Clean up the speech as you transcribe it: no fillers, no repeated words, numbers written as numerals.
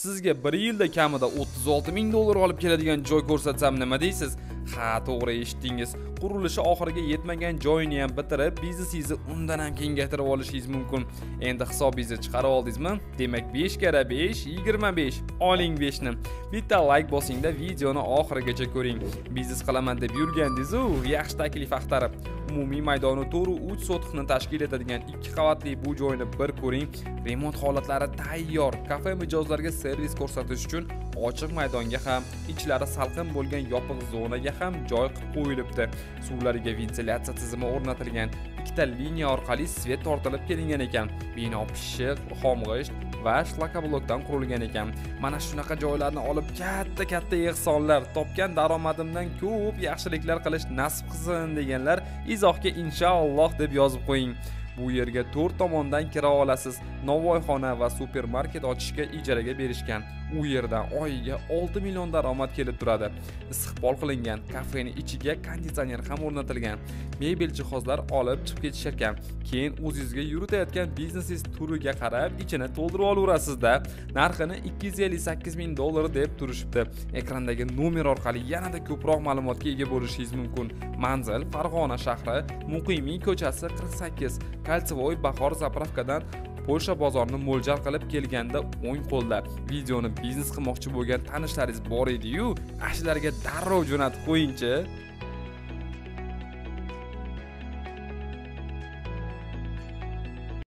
Sizga bir yilda kamida 36 ming dollar olib keladigan joy ko'rsatsam nima deysiz? Ha, to'g'ri eshitdingiz. Qurilishi oxiriga yetmagan joyini ham bitirib, biznesingizni undan ham kengaytirib olishingiz mumkin. Endi hisobingizni chiqarib oldingizmi? Demak, 5 karra 5 25. Oling 5 ni. Bitta like bosingda videoni oxirigacha ko'ring. Biznes qilaman deb yurgandingiz-u, yaxshi taklif axtarib, umumiy maydoni 4.3 sotixni tashkil etadigan 2 qavatli bu joyni bir ko'ring. Remont holatlari tayyor. Kafe mijozlarga servis ko'rsatish uchun ochiq maydonga ham, ichlari salqin bo'lgan yopiq zonaga ham joy qilib qo'yilibdi. Suvlariga ventilyatsiya tizimi o'rnatilgan. Ikkita liniya orqali svet tortilib kelingan ekan. Bino pishiq, xomg'isht va shlakablokdan qurilgan ekan. Mana shunaqa joylarni olib katta-katta ehsonlar, topgan daromadimdan ko'p yaxshiliklar qilish nasib qilsin deganlar izohga inshaalloh deb yozib qo'ying. Bu yerga 4 tomondan kira olasiz. Novvoyxona va supermarket ochishga ijaraga berishgan. U yerdan oyiga 6 million daromad kelib turadi. Istiqbol qilingan kafening ichiga konditsioner ham o'rnatilgan. Mebel jihozlar olib chiqib ketishar ekan. Keyin o'zingizga yuritayotgan biznesingiz turiga qarab ichini to'ldirib olaverasizda. Narxini 258 ming dollar deb turishibdi. Ekrandagi nomer orqali yanada ko'proq ma'lumotga ega bo'lishingiz mumkin. Manzil: Farg'ona shahri, Muqimiy ko'chasi 48, Koltsevoy Bahor zapravkadan Polsha bozorini mo'ljal qilib kelganda o'ng qo'lda. Videoni biznes qilmoqchi bo'lgan tanishlaringiz bor edi-yu, ashlarga darrov jo'natib qo'yingchi.